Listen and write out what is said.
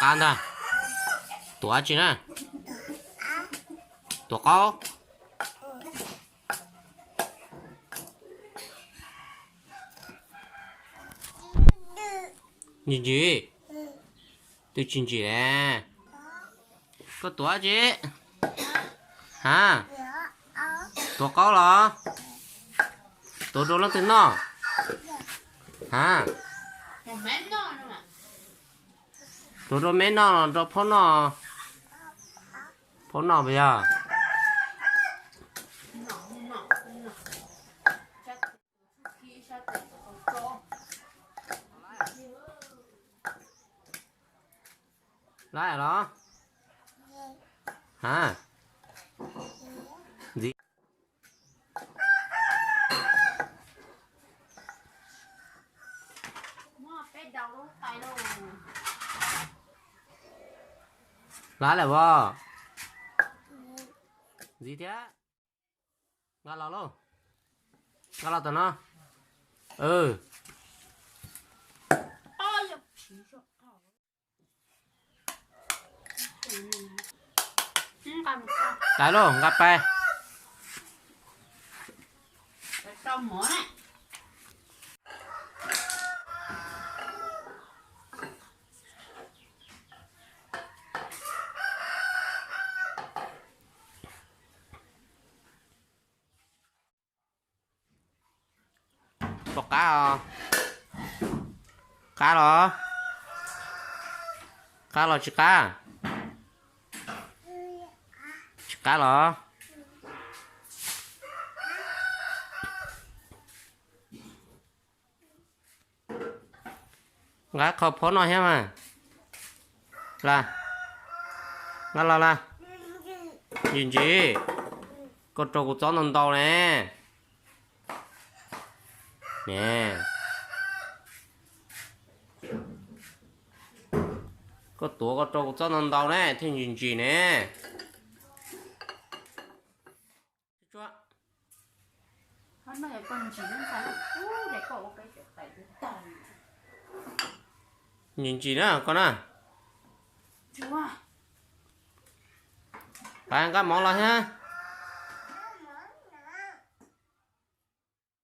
Qab ntag. Tuav tsi na? Tuav qaub. Ntsim ntsim. Twb tsis ntsim le. Koj tuav tsi? Ha? Tuav qaub los? Tuav rau leej twg noj? Ha? Tuav rau me noj los rau phaub noj? Phaub noj puas yog? Lab los? Ha? Ntxiv. Lab lawm as. Ntxiv thiab. Nqa los lauj. Nqa los tom no. Tau lauj, nqa pais. Puas qab os? Qab los? Qab los tsis qab? Tsis qab los? Nqa qho phaub noj thiab mas. Las, nqa los las. Ntsim ntsim, koj rau kuv txob ntau ntau ne. Ne, koj tuav koj rau kuv txob ntau ntau ne thiaj ntsim ntsim ne. Ntsim ntsim na koj na. Pab nqa mov los thiab.